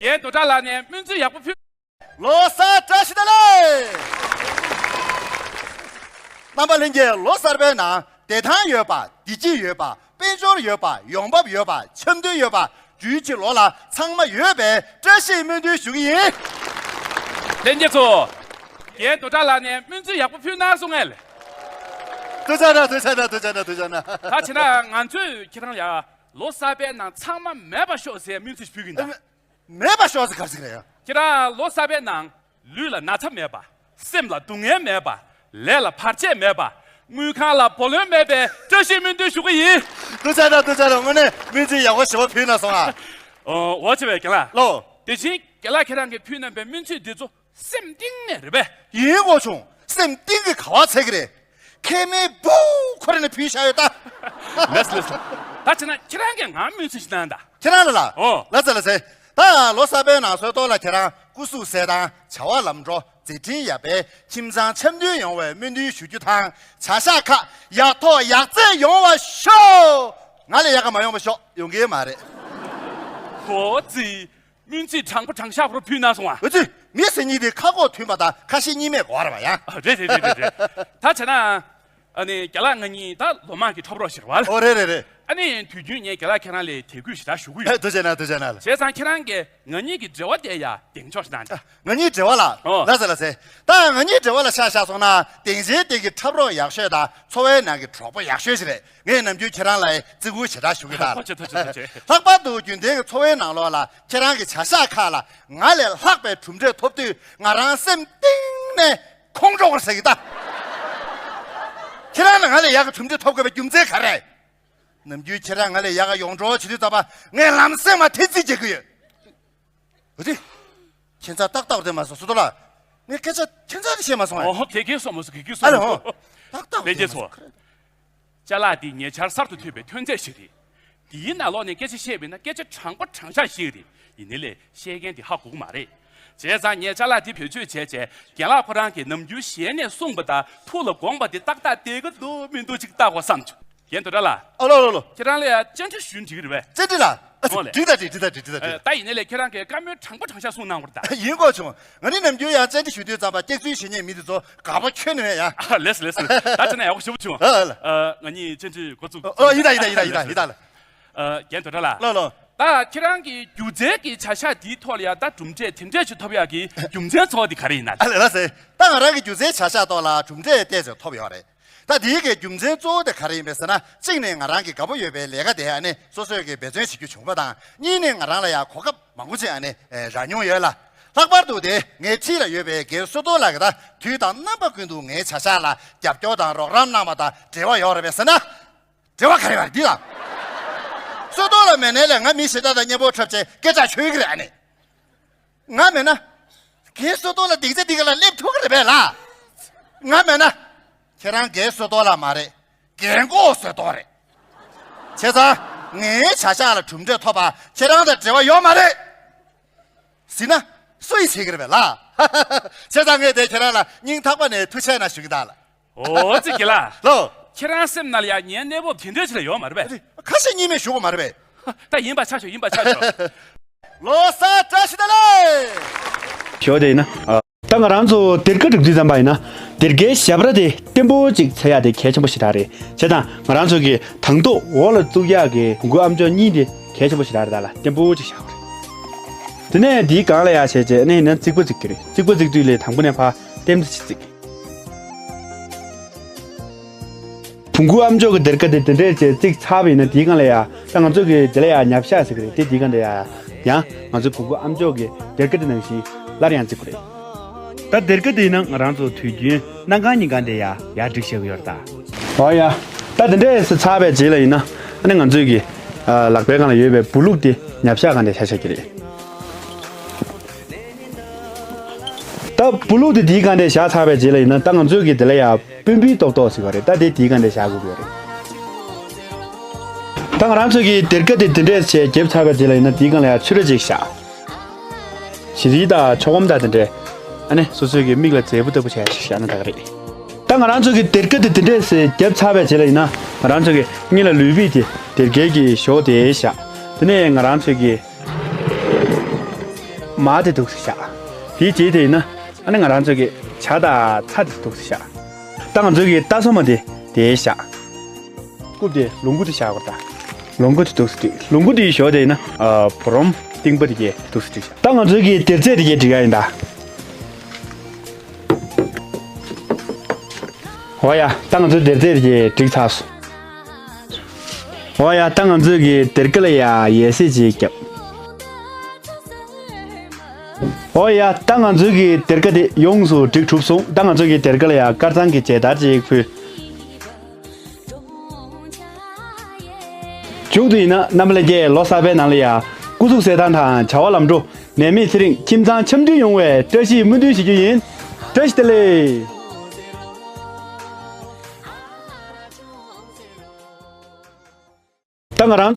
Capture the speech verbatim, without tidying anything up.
རྒན་རྡོ་གྲགས་ལགས་ནས་སྨོན་ཚིག་ཡག་པོ་ཕུལ། ལོ་གསར་བཀྲ་ཤིས་བདེ་ལེགས། རྣམ་པ་ལྷན་རྒྱས། ལོ་གསར་པའི་ནང་བདེ་ཐང་ཡོད་པ། བདེ་སྐྱིད་ཡོད་པ། དཔལ་འབྱོར་ཡོད་པ། ཡོང་འབབ་ཡོད་པ། འཆམ་མཐུན་ཡོད་པ། འབྲུག་གི་ལོ་ལ་ཚང་མ་ཡོད་པའི་བཀྲ་ཤིས་སྨོན་འདུན་ཞུ་གི་ཡིན། ལྷན་རྒྱས་ཚོ། རྒན་རྡོ་གྲགས་ལགས་ནས་སྨོན་ཚིག་ཡག་པོ་ཕུལ་གནང་སོང་ངས། ཐུགས་རྗེ་གནང་། ཐུགས་རྗེ་གནང་། ཐུགས་རྗེ་གནང་། ཐུགས་རྗེ་གནང་། ད་བྱས་ན་ང་ཚོས་ཁྱེད་རང་ལ་ལོ་གསར་པའི་ནང་ཚང་མ་མེད་པ་ཤོག་ཟེར་སྨོན་ཚིག་ཞུ་གི་ཡིན་ད། མེད་པ་ཤོག་ཟེར་ག་རེ་ཟེར་གི་རེད་ཡ། ཁྱེད་རང་ལོ་གསར་པའི་ནང་ལུས་ལ་ན་ཚ་མེད་པ། སེམས་ལ་སྡུག་བསྔལ་མེད་པ། ལས་ལ་བར་ཆད་མེད་པ། དངུལ་ཁང་ལ་བུ་ལོན་མེད་པའི་བཀྲ་ཤིས་སྨོན་འདུན་ཞུ་གི་ཡིན། ཐུགས་རྗེ་གནང་། ཐུགས་རྗེ་གནང་། དངོས་གནས་སྨོན་ཚིག་ཡག་པོ་ཞེ་པོ་ཕུལ་གནང་སོང་ཨ། ཨོ་འོ་ཆེ་བའི་རྒན་ལགས། ལོ། དེ་བཞིན་རྒན་ལགས་ཁྱེད་རང་གིས་ཕུལ་གནང་པའི་སྨོན་ཚིག་འདི་ཚོ་སེམས་གཏིང་ནས་རེད་པས། ཡིན་གོ་བྱུང་། སེམས་གཏིང་གི་ག་བ་ཚད་གི་རེད། མཁལ་མའི་སྦུག་ཁོ་ར་ནས་ཕུལ་བཞག་ཡོད་ད། ལགས་སོ་ལགས་སོ། ད་བྱས་ན་ཁྱེད་རང་གིས་ང་སྨོན་ཚིག་ཞིག་གནང་ད། ཁྱེད་རང་ལ་ལ། ཨོ། ལགས་སེ་ལགས་སེ། ད་ལོ་གསར་པའི་ནང་སྲོལ་ཐོག་ལ་ཁྱེད་རང་སྐུ་གཟུགས་གསལ་ཐང་། བྱ་བ་ལམ་འགྲོ། མཛད་འཕྲིན་ཡར་འཕེལ། ཁྱིམ་ཚང་འཆམ་མཐུན་ཡོང་བའི་སྨོན་འདུན་ཞུ་རྒྱུ་དང་། བྱ་གཞག་ཁག་ཡག་ཐོག་ཡག་བརྩེགས་ཡོང་བ་ཤོག་ང་ལས་ཡག་ག་མ་ཡོང་བ་ཤོག་ཡོང་གི་མ་རེད། ཧོ་ཙི། སྨོན་ཚིག་དྲང་པོ་དྲང་བཞག་པོ་ཕུལ་གནང་སོང་ཨ། འོ་ཙི། མི་ཟེར་མཁན་དེ་ཁ་ཁོག་མཐུན་པ་དང་ཁ་ཞེ་གཉིས་མེད་དགོས་རེད་པ་ཡ། ཨ། རེད་རེད་རེད་རེད། ད་བྱས་ན། ཨ་ནི་རྒན་ལགས་ང་གཉིས་ད་ལོ་མང་གི་འཁྲབ་རོགས་ཞིག་རེད་པ། ཨོ་རེད་རེད་རེད། ཨ་ནི་དུས་རྒྱུན་ངས་རྒན་ལགས་ཁྱེད་རང་ལ་དད་གུས་ཞེ་དྲག་ཞུ་གི་ཡོད། ཨེ། ཐུགས་རྗེ་གནང་། ཐུགས་རྗེ་གནང་། བྱས་ཙང་ཁྱེད་རང་གིས་ང་གཉིས་ཀྱི་འབྲེལ་བ་དེ་ཡ་གདེང་འཇོག་ཞིག་གནང་དང་། ང་གཉིས་འབྲེལ་བ་ལ། ཨོ། ལགས་སེ་ལགས་སེ། ད་ང་གཉིས་འབྲེལ་བ་ལ་ཆ་བཞག་སོང་ན། སྡིངས་ཆའི་སྟེང་གི་འཁྲབ་རོགས་ཡག་ཤོས་དང་འཚོ་བའི་ནང་གི་གྲོགས་པོ་ཡག་ཤོས་ཞིག་རེད། ངས་ནམ་རྒྱུན་ཁྱེད་རང་ལ་བརྩི་བཀུར་ཞེ་དྲག་ཞུ་གི་ད། ཐུགས་རྗེ་ཆེ། ཐུགས་རྗེ་ཆེ། ལྷག་པར་དུ་རྒྱུན་ལྡན་གྱི་འཚོ་བའི་ནང་ལོགས་ལ་ཁྱེད་རང་གི་བྱ་གཞག་ཁག་ལ་ང་ལས་ལྷག་པའི་གྲུབ་འབྲས་ཐོབ་དུས། ང་རང་སེམས་གཏིང་ནས་ཁོང་ཁྲོ་ཟ་གི་ད། ཁྱེད་རང་ལ་ང་ལས་ཡག་གི་གྲུབ་འབྲས་ཐོབ་དགོས་པའི་རྒྱུ་མཚན་ག་རེ་རེད། ནམ་རྒྱུན་ཁྱེད་རང་ང་ལས་ཡག་ག་ཡོང་གྲབས་བྱེད་དུས་ཙམ་པ་ངས་ལམ་སེང་མར་ཐེལ་ཙེ་རྒྱག་གི་ཡོད། འོ་དེ། ཁྱད་མཚར་ཏག་ཏག་རེད་མ་སོང་སུ་ཏོ་ལ། ངས་སྐད་ཆ་ཁྱད་མཚར་དེ་བཤད་མ་སོང་ཨ། ཨོ་ཧོ། གེ་གེ་སོ་མོ་སོ་གེ་གེ་སོ་ཨ་ལེ་མོ་ཧོ། སོ། ཏག་ཏག་ལེ་རེད་ཀྱེ་མ་སོང་སོ། ཁ་རེད། ཅ་ལག་འདི་ཉེ་ཆར་གསར་དུ་ཐོན་པའི་ཐོན་རྫས་ཤིག་རེད། འདིའི་ནང་ལོགས་ནས་སྐད་ཆ་བཤད་པ་ཡིན་ན་སྐད་ཆ་དྲང་པོ་དྲང་བཞག་ཞིག་རེད། ཡིན་ནའི་ལས་བཤད་མཁན་དེ་ཧ་གོ་གི་མ་རེད། བྱས་ཙང་ངས་ཅ་ལག་འདི་བེད་སྤྱོད་བྱས་བྱས་རྒན་ལགས་ཁོ་རང་གིས་ནམ་རྒྱུན་ཞལ་ནས་གསུངས་པ་དང་ཐུགས་ལ་དགོངས་པ་དེ་ཏག་ཏག་བསྡད་ཀྱི་འདུག་མི་འདུག་ཅིག་བལྟ་དགོས་བསམ་བྱུང་། རྒན་རྡོ་གྲགས་ལགས། ཨ་ལོ་ལོ་ལོ། ཁྱེད་རང་ལ་ཡ་བཅར་འདྲི་ཞུས་ན་འགྲིག་གི་རེད་པས། བཅར་འདྲི་ལ། ཨ་ཙི། ཨོ་ལེ། འགྲིག་ད་འགྲིག་འགྲིག་ད་འགྲིག་འགྲིག་ད་འགྲིག་ད། ད་ཡིན་ནའི་ལས་ཁྱེད་རང་གིས་བཀའ་མོལ་དྲང་པོ་དྲང་བཞག་གསུངས་གནང་བར་ད། ཡིན་གོ་བྱུང་། ང་ནི་ནམ་རྒྱུན་ཡང་བཅར་འདྲི་ཞུ་དུས་ཙམ་པ་སྐྱག་རྫུན་བཤད་མཁན་མི་འདི་ཚོ་དགའ་པོ་ཁྱོན་ནས་མེད་ཡ། ཨ། ལགས་སོ་ལགས་སོ། ད་བྱས་ན་ཡག་པོ་ཞེ་པོ་བྱུང་། ཨ་ཨ་ལ། ཨ། ང་གཉིས་བཅར་འདྲི་འགོ་བཙུགས། ཨོ། ཡིན་ད་ཡིན་ད་ཡིན་ད་ཡིན་ད་ལགས། ཨ། རྒན་རྡོ་གྲགས་ལགས། ལོ་ལོ། ད་ཁྱེད་རང་གི་སྒྱུ་རྩལ་གྱི་བྱ་གཞག་འདིའི་ཐོག་ལ་ཡ་ད་གྲུབ་འབྲས་དེ་འདྲས་ཅིག་ཐོབ་ཡག་གི་རྒྱུ་མཚན་གཙོ་བོ་དེ་ག་རེ་ཡིན་ན། ཨ་ལེ་ལགས་སེ། ད་ང་རང་གི་སྒྱུ་རྩལ་བྱ་གཞག་ཐོག་ལ་གྲུབ་འབྲས་ཏོག་ཙམ་ཐོབ་ཡོད་རེད། ད་དེའི་གི་རྒྱུ་མཚན་གཙོ་བོ་དེ་ག་རེ་ཡིན་པས་ཟེར་ན། གཅིག་ནས་ང་རང་གི་དགའ་པོ་ཡོད་པའི་ལས་ཀ་དེ་ཨ་ནི་སོ་སོས་གི་འབད་བརྩོན་བྱེད་རྒྱུ་བྱུང་བ་དང་། གཉིས་ནས་ང་རང་ལ་ཡང་གོ་སྐབས་མང་པོ་ཅིག་ཨ་ནི་རག་མྱོང་ཡོད་ལ། ལྷག་པར་དུ་དེ་ངའི་འཁྲིས་ལ་ཡོད་པའི་རྒན་བསོད་རྡོར་ལགས་ཀྱིས་ད་དུས་དང་རྣམ་པ་ཀུན་ཏུ་ངའི་བྱ་གཞག་ལ་རྒྱབ་སྐྱོར་དང་རོགས་རམ་གནང་བ་དང་འབྲེལ་བ་ཡོད་རེད་པས་ཟེར་ན། འབྲེལ་བ་ག་རེ་ཡོད་རེད་འདི་ལ། བསོད་རྡོར་ལགས་མེད་ནའི་ལས་ང་མི་གཞན་དག་དང་མཉམ་པོ་འཁྲབ་བྱས་སྐད་ཆ་ཤོད་ཀྱི་རེད་ཨ་ནི། ང་མེད་ན། རྒན་བསོད་རྡོར་ལགས་སྡིངས་ཆ་འདི་ག་ལ་སླེབས་ཐུབ་ཀྱི་རེད་པས་ལགས། ང་མེད་ན། ཁྱེད་རང་རྒན་བསོད་རྡོར་ལགས་མ་རེད། རྒན་གོག་བསོད་རྡོར་རེད། བྱས་ཙང་། ངའི་བྱ་གཞག་ལ་གྲུབ་འབྲས་ཐོབ་པ་ཁྱེད་རང་དང་འབྲེལ་བ་ཡོད་མ་རེད། ཟེར་ན། སུ་ཡིས་བྱེད་ཀྱི་རེད་པས་ལགས། བྱས་ཙང་ངས་དེ་ཁྱེད་རང་ལ་སྙིང་ཐག་པ་ནས་ཐུགས་རྗེ་གནང་ཞུ་གི་ད་ལགས། ཨོ་ཙི་རྒན་ལགས། ལོ། ཁྱེད་རང་སེམས་ནང་ལ་ཡ་ངའི་གནས་བབ་དེ་འདྲ་ཞིག་ལ་ཡོད་མ་རེད་པས། ཁ་ཞེ་གཉིས་མེད་ཞུ་གི་མ་རེད་པས། ད་ཡིན་པ་ཆ་ཞོག་ཡིན་པ་ཆ་ཞོག་ལོ་གསར་བཀྲ་ཤིས་བདེ་ལེགས། ཞོག་དེ་ཡིན་ན། ཨ། ད་ང་རང་ཚོ་སྡེར་ཁ་སྒྲིག་དུས་ཙམ་པ་ཡིན་ན། སྡེར་ཁའི་ཞབས་ར་དེ་བརྟན་པོ་ཅིག་འཚོལ་ཡག་དེ་གལ་ཆེན་པོ་ཞེ་དྲག་རེད། བྱས་ཙང་ང་རང་ཚོ་གི་དང་ཐོག་འོག་ལ་བཙུགས་ཡག་གི་བོང་གུ་ཨ་མཆོག་གཉིས་དེ་གལ་ཆེན་པོ་ཞེ་དྲག་རེད། ད་ལ་བརྟན་པོ་ཅིག་བཞག་དགོས་རེད། དེ་ནས་དེའི་སྒང་ལ་ཡ་བྱས་རྗེས་ནས་ཡིན་ན་རྩིག་པ་རྩིག་གི་རེད། རྩིག་པ་རྩིག་དུས་ལས་དང་པོ་ནས་ཕར་ལྟེམ་ཙམ་ཅིག་རྩིག་བོང་གུ་ཨ་མཆོག་གི་སྡེར་ཁ་དེ་དེ་འདྲས་བྱས་བརྩིགས་ཚར་བ་ཡིན་ན། དེའི་སྒང་ལ་ཡ་ད་ང་ཚོ་གི་དེ་ལ་ཡ་ཉབ་ཤ་ཟེར་གི་རེད། དེ་དེའི་སྒང་དེ་ཡ་ཡང་ང་ཚོའི་བོང་གུ་ཨ་མཆོག་གི་སྡེར་ཁ་དེ་ནང་བཞིན་སླར་ཡང་བརྩིག་དགོས་རེད། ད་སྡེར་ཁ་དེ་ཡིན་ན་ང་རང་ཚོ་དུས་རྒྱུན་གནམ་གང་ཉིན་གང་དེ་ཡ་ཡར་སྒྲིག་བྱེད་དགོས་ཡོད་རེད་ད། འོ་ཡ། ད་དེ་འདྲས་ཚར་བའི་རྗེས་ལ་ཡིན་ན། ཨ་ནི་ང་ཚོའི་གི་ལག་པའི་སྒང་ལ་ཡོད་པའི་སྦུག་ལུག་དེ་ཉབ་ཤ་སྒང་དེ་བཞག་བཞག་གི་རེད། ད་སྦུག་ལུག་དེ་དེའི་སྒང་དེ་བཞག་ཚར་བའི་རྗེས་ལ་ཡིན་ན། ད་ང་ཚོའི་གི་དེ་ལ་ཡ་སྤུན་པའི་ཏོག་ཏོག་ཟེར་བ་རེད། ད་དེ་དེའི་སྒང་དེ་བཞག་དགོས་ཀྱི་ཡོད་རེད། ད་ང་རང་ཚོའི་གི་སྡེར་ཁ་དེ་དེ་འདྲས་བྱས་བརྒྱབ་ཚར་བའི་རྗེས་ལ་ཡིན་ན། དེའི་སྒང་ལ་ཡ་ཕྱུ་ར་ཅིག་བཞག་བྱི་རིལ་དང་ཆོ་གམ་དང་དེ་འདྲས། ཨ་ནི་སོ་སོའི་གི་མིག་ལ་མཛེས་པོ་ལྟ་བུ་བྱས་བཞག་ན་ད་ག་རེད། ད་ང་རང་ཚོ་གི་སྡེར་ཁ་དེ་དེ་འདྲས་སེ་བརྒྱབ་ཚར་བའི་རྗེས་ལ་ཡིན་ན། ང་རང་ཚོ་གི་སྔོན་ལ་ལུས་པའི་དེ་སྡེར་ཁའི་གི་གཞོགས་དེ་བཞག་དེ་ནས་ང་རང་ཚོ་གི་ མར་དེ་འདུག་སེ་བཞག་དེའི་རྗེས་དེ་ཡིན་ན་ཨ་ནི་ང་རང་ཚོ་གི་ཇ་དང་ཚྭ་དེ་འདུག་སེ་བཞག་ད་ང་ཚོ་གི་རྟ་སོ་མ་དེ་དེ་བཞག་རྐུབ་དེ་ལོངས་སྐུ་དེ་བཞག་དགོས་ད། ལོངས་སྐུ་དེ་འདུག་སེ་བསྒྲིགས། ལོངས་སྐུ་དེའི་ཞོར་དེ་ཡིན་ན་ཨ་བུ་རམ་རྟིང་པ་དེ་གས་འདུག་སེ་བསྒྲིགས་བཞག་ད་ང་ཚོ་གི་སྡེར་རྫས་དེ་གས་སྒྲིག་ཡ་ཡིན་ད། འོ་ཡ། ད་ང་ཚོའི་སྡེར་རྫས་དེ་སྒྲིག་ཚར་སོང་། འོ་ཡ། ད་ང་ཚོའི་གི་སྡེར་ཁ་ལ་ཡ་ཡས་སེ་ཅིག་བརྒྱབ། འོ་ཡ། ད་ང་ཚོའི་གི་སྡེར་ཁ་དེ་ཡོངས་སུ་སྒྲིག་གྲུབ་སོང་། ད་ང་ཚོའི་གི་སྡེར་ཁ་ལ་ཡ་དཀར་གཙང་གི་མཇལ་དར་ཅིག་ཕུལ། མཇུག་ཏུ་ཡིན་ན་རྣམ་པ་ལྷན་རྒྱས་ལོ་གསར་པའི་ནང་ལ་ཡ་སྐུ་གཟུགས་གསལ་ཐང་དང་བྱ་བ་ལམ་འགྲོ། ནད་མེད་ཚེ་རིང་ཁྱིམ་ཚང་འཆམ་མཐུན་ཡོང་བའི་བཀྲ་ཤིས་སྨོན་འདུན་ཞུ་རྒྱུ་ཡིན། བཀྲ་ཤིས་བདེ་ལེགས། ད་ང་རང་